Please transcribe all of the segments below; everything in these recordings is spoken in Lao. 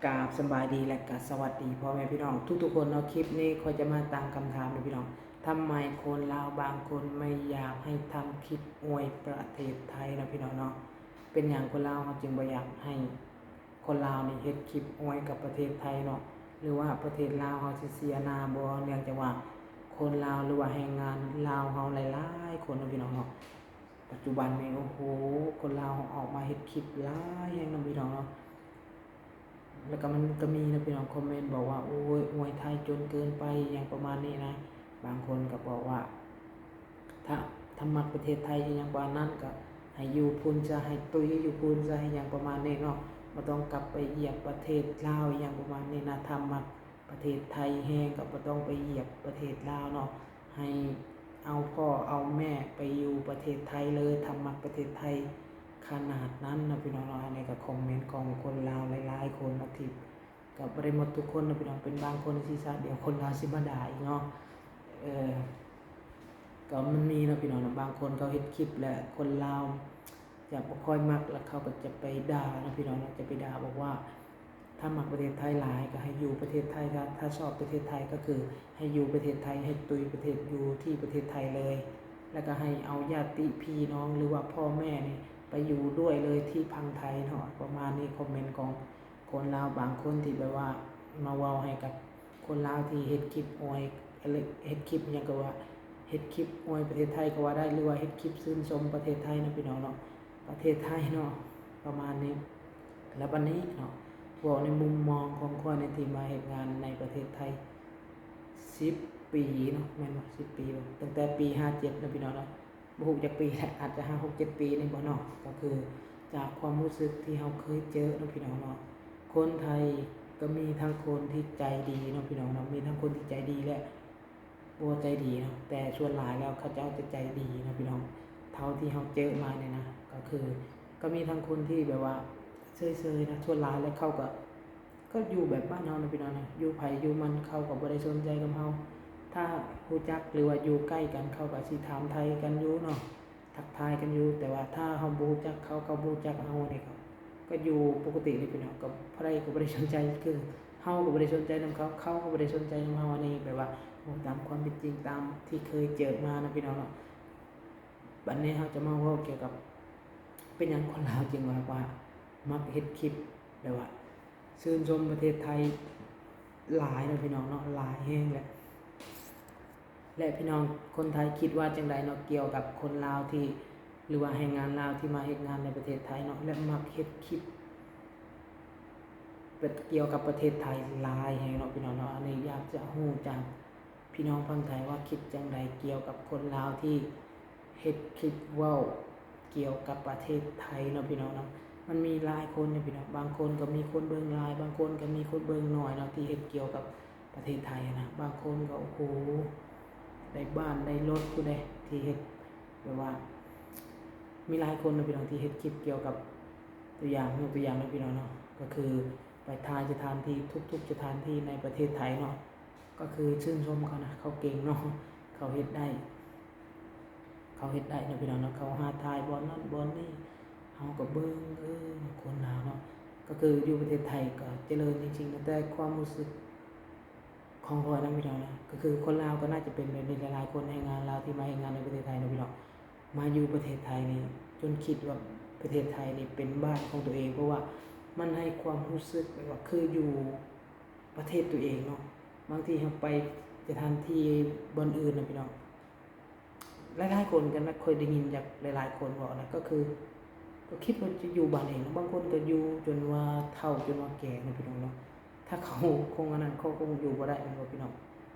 ກາບສະບາຍດີ ແລະ ກະສະຫວັດດີພໍ່ແມ່ພີ່ນ້ອງທຸກໆຄົນເນາະ. ຄລິບນີ້ຂ້ອຍຈະມາຕາມຄຳຖາມເດີພີ່ນ້ອງ, ທຳໄມຄົນລາວບາງຄົນໄມ່ຢາກໃຫ້ທຳຄລິບອວຍປະເທດໄທເນາະພີ່ນ້ອງເນາະ? ເປັນຫຍັງຄົນລາວເຮົາຈຶ່ງບໍ່ຢາກໃຫ້ຄົນລາວນີ້ເຮັດຄລິບອວຍກັບປະເທດໄທເນາະ? ຫຼືວ່າປະເທດລາວເຮົາຊິເສຍໜ້າບໍ່? ເນື່ອງຈາກວ່າຄົນລາວ ຫຼືວ່າແຮງງານລາວເຮົາຫຼາຍໆຄົນເນາະພີ່ນ້ອງເນາະ, ປັດຈຸບັນນີ້ ໂອ້ໂຫ ຄົນລາວເຮົາອອກມາເຮັດຄລິບຫຼາຍແຮງເນາະພີ່ນ້ອງເນາະ. ແລ້ວກໍມັນກໍມີເນາະພີ່ນ້ອງ ຄອມເມັນບອກວ່າ ໂອ້ຍ ອວຍໄທຈົນເກີນໄປ ອີ່ຫຍັງປະມານນີ້ນະ. ບາງຄົນກໍບອກວ່າ ຖ້າ ຖ້າມັກປະເທດໄທ ອີ່ຫຍັງປະມານນັ້ນ ກໍໃຫ້ຢູ່ພຸ້ນຊະ ໃຫ້ຕຸຍຢູ່ພຸ້ນຊະ ອີ່ຫຍັງປະມານນີ້ເນາະ, ບໍ່ຕ້ອງກັບໄປຢຽບປະເທດລາວ ອີ່ຫຍັງປະມານນີ້ນະ. ຖ້າມັກປະເທດໄທແຮງ ກໍບໍ່ຕ້ອງໄປຢຽບປະເທດລາວເນາະ, ໃຫ້ເອົາພໍ່ເອົາແມ່ໄປຢູ່ປະເທດໄທເລີຍ ຖ້າມັກປະເທດໄທຂະໜາດນັ້ນເນາະພີ່ນ້ອງເນາະ. ອັນນີ້ກໍຄອມເມັນຂອງຄົນລາວຫຼາຍໆຄົນເນາະ ທີ່ ກໍບໍ່ໄດ້ໝົດທຸກຄົນເນາະພີ່ນ້ອງ, ເປັນບາງຄົນທີ່ຊາດດຽວຄົນລາວຊິມາດ່າອີກເນາະ. ເອີ ກໍມັນມີເນາະພີ່ນ້ອງເນາະ, ບາງຄົນເຂົາເຮັດຄລິບແລ້ວຄົນລາວຈະບໍ່ຄ່ອຍມັກ ແລ້ວເຂົາກໍຈະໄປດ່າເນາະພີ່ນ້ອງເນາະ, ຈະໄປດ່າບອກວ່າ ຖ້າມັກປະເທດໄທຫຼາຍກໍໃຫ້ຢູ່ປະເທດໄທ, ຖ້າ ຖ້າຊອບປະເທດໄທກໍຄືໃຫ້ຢູ່ປະເທດໄທ ໃຫ້ຕຸຍປະເທດ ຢູ່ທີ່ປະເທດໄທເລີຍ, ແລ້ວກໍໃຫ້ເອົາຍາດຕິພີ່ນ້ອງ ຫຼືວ່າພໍ່ແມ່ນີ້ໄປຢູ່ດ້ວຍເລີຍທີ່ຝັ່ງໄທເນາະ, ປະມານນີ້. ຄອມເມັນຂອງ ຄົນລາວບາງຄົນທີ່ແບບວ່າມາເວົ້າໃຫ້ກັບຄົນລາວທີ່ເຮັດຄລິບອວຍ ເຮັດຄລິບຫຍັງກໍວ່າ ເຮັດຄລິບອວຍປະເທດໄທກໍວ່າໄດ້ ຫຼືວ່າເຮັດຄລິບຊື່ນຊົມປະເທດໄທເນາະພີ່ນ້ອງເນາະ, ປະເທດໄທເນາະ ປະມານນີ້. ແລ້ວບັດນີ້ເນາະ ເວົ້າໃນມຸມມອງຂອງຂ້ອຍໃນທີ່ມາເຮັດງານໃນປະເທດໄທສິບປີເນາະ, ແມ່ນບໍ່ ສິບປີບໍ່? ຕັ້ງແຕ່ປີຫ້າເຈັດເນາະພີ່ນ້ອງເນາະ. ບໍ່ຮູ້ຈັກປີແຫຼະ ອາດຈະຫ້າ ຫົກ ເຈັດປີນີ້ບໍ່ເນາະ, ກໍຄືຈາກຄວາມຮູ້ສຶກທີ່ເຮົາເຄີຍເຈີເນາະພີ່ນ້ອງເນາະ, ຄົນໄທກໍມີທັງຄົນທີ່ໃຈດີເນາະພີ່ນ້ອງເນາະ, ມີທັງຄົນທີ່ໃຈດີ ແລະ ບໍ່ໃຈດີເນາະ, ແຕ່ສ່ວນຫຼາຍແລ້ວເຂົາເຈົ້າຈະໃຈດີເນາະພີ່ນ້ອງ. ເທົ່າທີ່ເຮົາເຈີມານີ້ນະ ກໍຄືກໍມີທັງຄົນທີ່ແບບວ່າເຊີຍໆນະ, ສ່ວນຫຼາຍແລ້ວເຂົາກໍ ກໍຢູ່ແບບບ້ານເຮົານະພີ່ນ້ອງນະ, ຢູ່ໃຜຢູ່ມັນ ເຂົາກໍບໍ່ໄດ້ສົນໃຈກັບເຮົາ. ຖ້າຮູ້ຈັກ ຫຼືວ່າຢູ່ໃກ້ກັນ ເຂົາກໍຊິຖາມໄຖ່ກັນຢູ່ເນາະ, ທັກທາຍກັນຢູ່, ແຕ່ວ່າຖ້າເຮົາບໍ່ຮູ້ຈັກເຂົາ ເຂົາບໍ່ຮູ້ຈັກເຮົານີ້ ກໍ ກໍຢູ່ປົກກະຕິນີ້ພີ່ນ້ອງ, ກໍໃຜກໍບໍ່ໄດ້ສົນໃຈ, ຄືເຮົາກໍບໍ່ໄດ້ສົນໃຈນຳເຂົາ ເຂົາກໍບໍ່ໄດ້ສົນໃຈນຳເຮົາ. ອັນນີ້ແບບວ່າເວົ້າຕາມຄວາມເປັນຈິງ ຕາມທີ່ເຄີຍເຈີມານະພີ່ນ້ອງເນາະ. ບັດນີ້ເຮົາຈະມາເວົ້າກ່ຽວກັບ ເປັນຫຍັງຄົນລາວຈຶ່ງວ່າ ວ່າມັກເຮັດຄລິບແບບວ່າ ຊື່ນຊົມປະເທດໄທຫຼາຍເນາະພີ່ນ້ອງເນາະ, ຫຼາຍແຮງແຫຼະ. ແລະ ພີ່ນ້ອງຄົນໄທຄິດວ່າຈັ່ງໃດເນາະ ກ່ຽວກັບຄົນລາວທີ່ ຫຼືວ່າແຮງງານລາວທີ່ມາເຮັດງານໃນປະເທດໄທເນາະ ແລະ ມັກເຮັດຄລິບແບບກ່ຽວກັບປະເທດໄທຫຼາຍແຮງເນາະພີ່ນ້ອງເນາະ. ອັນນີ້ຢາກຈະຮູ້ຈາກ ພີ່ນ້ອງຝັ່ງໄທວ່າຄິດຈັ່ງໃດກ່ຽວກັບຄົນລາວທີ່ເຮັດຄລິບເວົ້າກ່ຽວກັບປະເທດໄທເນາະພີ່ນ້ອງເນາະ. ມັນມີຫຼາຍຄົນເດ້ພີ່ນ້ອງ, ບາງຄົນກໍມີຄົນເບິ່ງຫຼາຍ ບາງຄົນກໍມີຄົນເບິ່ງໜ້ອຍເນາະ ທີ່ເຮັດກ່ຽວກັບປະເທດໄທນະ. ບາງຄົນກໍ ໂອ້ໂຫ ໄດ້ບ້ານໄດ້ລົດພຸ້ນເດ້ ທີ່ເຮັດແບບວ່າ ມີຫຼາຍຄົນເນາະພີ່ນ້ອງທີ່ເຮັດຄລິບກ່ຽວກັບ ຕົວຢ່າງ ຍົກຕົວຢ່າງເນາະພີ່ນ້ອງເນາະ ກໍຄືໄປຖ່າຍສະຖານທີ່ ທຸກໆສະຖານທີ່ໃນປະເທດໄທເນາະ. ກໍຄືຊື່ນຊົມເຂົານະ ເຂົາເກັ່ງເນາະ ເຂົາເຮັດໄດ້ ເຂົາເຮັດໄດ້ເນາະພີ່ນ້ອງເນາະ. ເຂົາຫາຖ່າຍບ່ອນນັ້ນບ່ອນນີ້ ເຮົາກໍເບິ່ງ ເອີ ຄົນລາວເນາະ ກໍຄືຢູ່ປະເທດໄທກໍຈະເລີນຈິງໆເນາະ. ແຕ່ຄວາມຮູ້ສຶກຂອງຂ້ອຍນະພີ່ນ້ອງນະ ກໍຄືຄົນລາວກໍໜ້າຈະເປັນແບບນີ້ຫຼາຍໆຄົນ ແຮງງານລາວທີ່ມາເຮັດງານໃນປະເທດໄທເນາະພີ່ນ້ອງ ມາຢູ່ປະເທດໄທນີ້ ຈົນຄິດວ່າປະເທດໄທນີ້ເປັນບ້ານຂອງຕົວເອງ ເພາະວ່າມັນໃຫ້ຄວາມຮູ້ສຶກແບບວ່າຄືຢູ່ ປະເທດຕົວເອງເນາະ. ບາງທີເຮົາໄປສະຖານທີ່ບ່ອນອື່ນນະພີ່ນ້ອງ ຫຼາຍໆຄົນກັນນະ ຂ້ອຍໄດ້ຍິນຈາກຫຼາຍໆຄົນເວົ້ານະ ກໍຄື ກໍຄິດວ່າຈະຢູ່ບ້ານເອງເນາະ. ບາງຄົນກໍຢູ່ຈົນວ່າເຖົ້າ ຈົນວ່າແກ່ນະພີ່ນ້ອງເນາະ. ຖ້າເຂົາຄົງອັນນັ້ນ ເຂົາຄົງຢູ່ບໍ່ໄດ້ແມ່ນບໍ່ພີ່ນ້ອງ?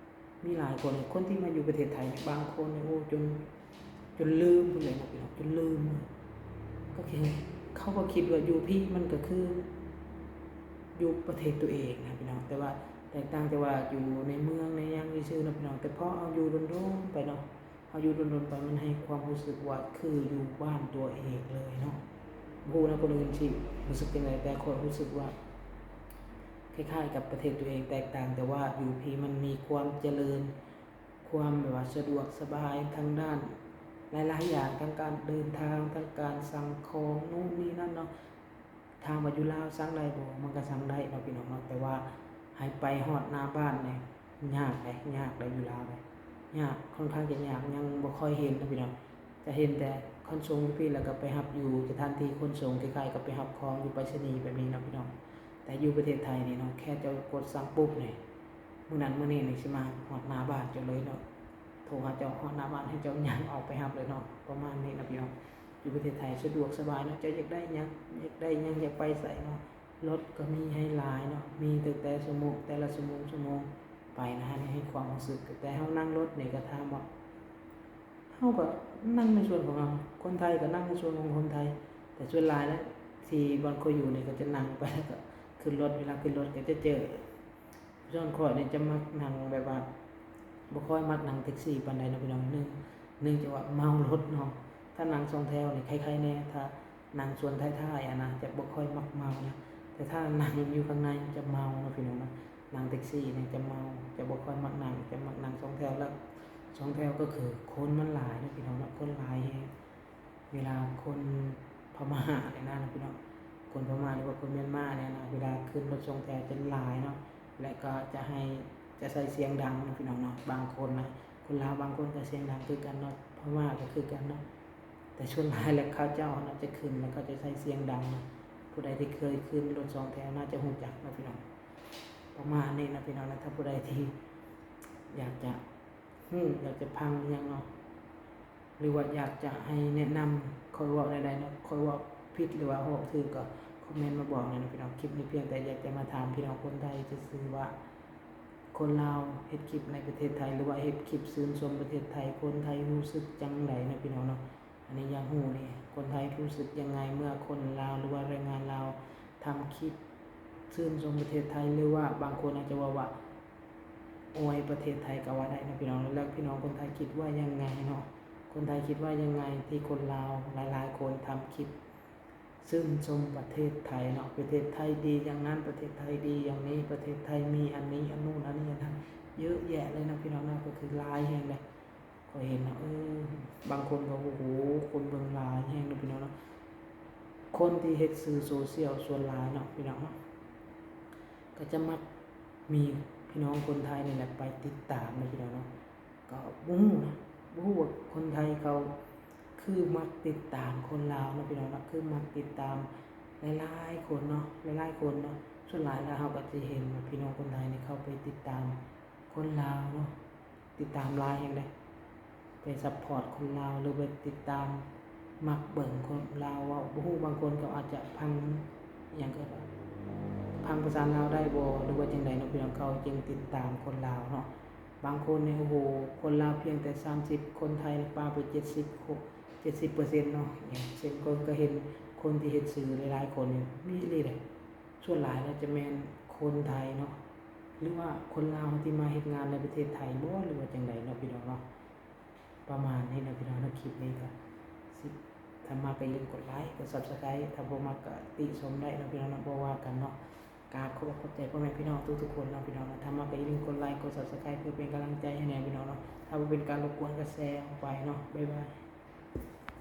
ມີຫຼາຍຄົນ ຄົນທີ່ມາຢູ່ປະເທດໄທນີ້ ບາງຄົນນີ້ ໂອ້ ຈົນ ຈົນລືມພຸ້ນແຫຼະເນາະພີ່ນ້ອງ ຈົນລືມ ກໍຄືເຂົາກໍຄິດວ່າຢູ່ພີ້ມັນກໍຄືຢູ່ປະເທດຕົວເອງນະພີ່ນ້ອງ. ແຕ່ວ່າແຕກຕ່າງແຕ່ວ່າຢູ່ໃນເມືອງໃນຫຍັງຊື່ໆເນາະພີ່ນ້ອງ. ແຕ່ພໍເຮົາຢູ່ດົນໆໄປເນາະ ເຮົາຢູ່ດົນໆໄປ ມັນໃຫ້ຄວາມຮູ້ສຶກວ່າຄືຢູ່ບ້ານຕົວເອງເລີຍເນາະ. ບໍ່ຮູ້ນະຄົນອື່ນຊິຮູ້ສຶກຈັ່ງໃດ ແຕ່ຂ້ອຍຮູ້ສຶກວ່າຄ້າຍໆກັບປະເທດຕົວເອງ ແຕກຕ່າງແຕ່ວ່າຢູ່ພີ້ມັນມີຄວາມຈະເລີນ ຄວາມແບບວ່າສະດວກສະບາຍທາງດ້ານຫຼາຍໆຢ່າງ ທັງການເດີນທາງ ທັງການສັ່ງຂອງ ໂນ່ນນີ້ນັ້ນເນາະ. ທ ຖາມວ່າຢູ່ລາວສັ່ງໄດ້ບໍ່? ມັນກໍສັ່ງໄດ້ເນາະພີ່ນ້ອງເນາະ, ແຕ່ວ່າໃຫ້ໄປຮອດໜ້າບ້ານນີ້ຍາກເດ້ ຍາກເດ້ ຢູ່ລາວເດ້ ຍາກ ຄ່ອນຂ້າງຈະຍາກ ຍັງບໍ່ຄ່ອຍເຫັນເນາະພີ່ນ້ອງ. ຈະເຫັນແຕ່ຂົນສົ່ງຢູ່ພີ້ ແລ້ວກໍໄປຮັບຢູ່ສະຖານທີ່ຂົນສົ່ງ ຄ້າຍໆກັບໄປຮັບຂອງຢູ່ໄປສະນີແບບນີ້ເນາະພີ່ນ້ອງ. ແຕ່ຢູ່ປະເທດໄທນີ້ເນາະ ແຄ່ເຈົ້າກົດສັ່ງປຸບນີ້ ມື້ນັ້ນມື້ນີ້ນີ້ຊິມາຮອດໜ້າບ້ານເຈົ້າເລີຍເນາະ, ໂທຫາເຈົ້າຮອດໜ້າບ້ານ ໃຫ້ເຈົ້າຍ່າງອອກໄປຮັບເລີຍເນາະ, ປະມານນີ້ນະພີ່ນ້ອງ. ຢູ່ປະເທດໄທສະດວກສະບາຍເນາະ, ເຈົ້າຢາກໄດ້ຫຍັງ ຢາກໄດ້ຫຍັງ ຢາກໄປໃສເນາະ, ລົດກໍມີໃຫ້ຫຼາຍເນາະ, ມີຕັ້ງແຕ່ຊົ່ວໂມງ ແຕ່ລະຊົ່ວໂມງ ຊົ່ວໂມງໄປນະ, ໃຫ້ຄວາມຮູ້ສຶກ. ແຕ່ເຮົານັ່ງລົດນີ້ກໍຖາມວ່າ ເຮົາກໍນັ່ງໃນສ່ວນຂອງເຮົາ, ຄົນໄທກໍນັ່ງໃນສ່ວນຂອງຄົນໄທ, ແຕ່ສ່ວນຫຼາຍແລ້ວທີ່ບ່ອນຂ້ອຍຢູ່ນີ້ກໍຈະນັ່ງໄປ ແລ້ວກໍຂຶ້ນລົດ, ເວລາຂຶ້ນລົດກໍຈະເຈີ ສ່ວນຂ້ອຍນີ້ຈະມັກນັ່ງແບບວ່າ ບໍ່ຄ່ອຍມັກນັ່ງແທັກຊີປານໃດເນາະພີ່ນ້ອງ. ໜຶ່ງ ເນື່ອງຈາກວ່າເມົາລົດເນາະ, ຖ້ານັ່ງສອງແຖວນີ້ໄຄໆແດ່, ຖ້ານັ່ງສ່ວນທ້າຍໆຫັ້ນນະ ຈະບໍ່ຄ່ອຍມັກເມົານະ, ແຕ່ຖ້ານັ່ງຢູ່ຂ້າງໃນຈະເມົາເນາະພີ່ນ້ອງເນາະ. ນັ່ງແທັກຊີນີ້ຈະເມົາ ຈະບໍ່ຄ່ອຍມັກນັ່ງ, ຈະມັກນັ່ງສອງແຖວ. ແລ້ວສອງແຖວກໍຄືຄົນມັນຫຼາຍເນາະພີ່ນ້ອງເນາະ, ຄົນຫຼາຍແຮງ. ເວລາຄົນພະມ້ານີ້ນະພີ່ນ້ອງ, ຄົນພະມ້າ ຫຼືວ່າຄົນມຽນມານີ້ນະ, ເວລາຂຶ້ນລົດສອງແຖວຈະຫຼາຍເນາະ, ແລະກໍຈະໃຫ້ ຈະໃສ່ສຽງດັງເນາະພີ່ນ້ອງເນາະ. ບາງຄົນນະ ຄົນລາວບາງຄົນກໍສຽງດັງຄືກັນເນາະ, ພະມ້າກໍຄືກັນເນາະ, ແຕ່ສ່ວນຫຼາຍແລ້ວເຂົາເຈົ້ານະຈະຂຶ້ນ ແລ້ວເຂົາຈະໃສ່ສຽງດັງເນາະ. ຜູ້ໃດທີ່ເຄີຍຂຶ້ນລົດສອງແຖວໜ້າຈະຮູ້ຈັກເນາະພີ່ນ້ອງ. ປະມານນີ້ນະພີ່ນ້ອງນະ, ຖ້າຜູ້ໃດທີ່ຢາກຈະ ຮູ້ ຢາກຈະຟັງຫຍັງເນາະ ຫຼືວ່າຢາກຈະໃຫ້ແນະນຳຂ້ອຍເວົ້າແນວໃດເນາະ, ຂ້ອຍເວົ້າຜິດ ຫຼືວ່າເວົ້າຖືກ ກໍຄອມເມັນມາບອກແດ່ເນາະພີ່ນ້ອງ. ຄລິບນີ້ພຽງແຕ່ຢາກຈະມາຖາມພີ່ນ້ອງຄົນໄທຊື່ໆວ່າ ຄົນລາວເຮັດຄລິບໃນປະເທດໄທ ຫຼືວ່າເຮັດຄລິບຊື່ນຊົມປະເທດໄທ ຄົນໄທຮູ້ສຶກຈັ່ງໃດເນາະພີ່ນ້ອງເນາະ. ອັນນີ້ຢາກຮູ້ນີ້ ຄົນໄທຮູ້ສຶກຍັງໄງເມື່ອຄົນລາວ ຫຼືວ່າແຮງງານລາວທຳຄລິບຊື່ນຊົມປະເທດໄທ ຫຼືວ່າບາງຄົນອາດຈະເວົ້າວ່າ ອວຍປະເທດໄທກໍວ່າໄດ້ເນາະພີ່ນ້ອງ. ແລ້ວພີ່ນ້ອງຄົນໄທຄິດວ່າຍັງໄງເນາະ? ຄົນໄທຄິດວ່າຍັງໄງທີ່ຄົນລາວຫຼາຍໆຄົນທຳຄລິບຊື່ນຊົມປະເທດໄທເນາະ, ປະເທດໄທດີຢ່າງນັ້ນ ປະເທດໄທດີຢ່າງນີ້ ປະເທດໄທມີອັນນີ້ ອັນໂນ້ນອັນນີ້ອັນນັ້ນ ເຍອະແຍະເລີຍເນາະພີ່ນ້ອງເນາະ, ກໍຄືຫຼາຍແຮງເດ້. ຂ້ອຍເຫັນເນາະ ເອີ ບາງຄົນກໍ ໂອ້ໂຫ ຄົນເບິ່ງຫຼາຍແຮງເນາະພີ່ນ້ອງເນາະ. ຄົນທີ່ເຮັດສື່ໂຊຊຽວສ່ວນຫຼາຍເນາະພີ່ນ້ອງເນາະ ກໍຈະມັກມີພີ່ນ້ອງຄົນໄທນີ້ແຫຼະໄປຕິດຕາມເນາະພີ່ນ້ອງເນາະ. ກໍບໍ່ຮູ້ນະ ບໍ່ຮູ້ວ່າຄົນໄທເຂົາຄືມັກຕິດຕາມຄົນລາວເນາະພີ່ນ້ອງເນາະ, ຄືມັກຕິດຕາມຫຼາຍໆຄົນເນາະ ຫຼາຍໆຄົນເນາະ. ສ່ວນຫຼາຍແລ້ວເຮົາກໍຈະເຫັນວ່າພີ່ນ້ອງຄົນໄທນີ້ເຂົາໄປຕິດຕາມຄົນລາວເນາະ ຕິດຕາມຫຼາຍແຮງເດ້ ໄປຊັບພອດຄົນລາວ ຫຼືໄປຕິດຕາມມັກເບິ່ງຄົນລາວເວົ້າ. ບໍ່ຮູ້ ບາງຄົນກໍອາດຈະຟັງຫຍັງກໍ ຟັງພາສາລາວໄດ້ບໍ່ ຫຼືວ່າຈັ່ງໃດເນາະພີ່ນ້ອງ, ເຂົາຈຶ່ງຕິດຕາມຄົນລາວເນາະ. ບາງຄົນນີ້ ໂອ້ໂຫ ຄົນລາວພຽງແຕ່ສາມສິບ ຄົນໄທປາໄປເຈັດສິບ ເຈັດສິບເປີເຊັນເນາະ. ເຊັ່ນ ຂ້ອຍກໍເຫັນຄົນທີ່ເຮັດສື່ຫຼາຍໆຄົນນີ້ ມີອີ່ຫຼີເດ້. ສ່ວນຫຼາຍແລ້ວຈະແມ່ນຄົນໄທເນາະ ຫຼືວ່າຄົນລາວທີ່ມາເຮັດງານໃນປະເທດໄທບໍ່ ຫຼືວ່າຈັ່ງໃດເນາະພີ່ນ້ອງເນາະ. ປະມານນີ້ເນາະພີ່ນ້ອງເນາະ, ຄລິບນີ້ກໍຊິ ຖ້າມັກກໍຢ່າລືມກົດໄລ ກົດ Subscribe, ຖ້າບໍ່ມັກກໍຕິຊົມໄດ້ເນາະພີ່ນ້ອງເນາະ, ບໍ່ວ່າກັນເນາະ. ກາບຂອບໃຈພໍ່ແມ່ພີ່ນ້ອງທຸກໆຄົນເນາະພີ່ນ້ອງເນາະ, ຖ້າມັກກໍຢ່າລືມກົດໄລ ກົດ Subscribe ເພື່ອເປັນກຳລັງໃຈໃຫ້ແດ່ພີ່ນ້ອງເນາະ. ຖ້າບໍ່ເປັນການລົບກວນກໍແຊອອກໄປເນາະ. ບາຍບາຍ.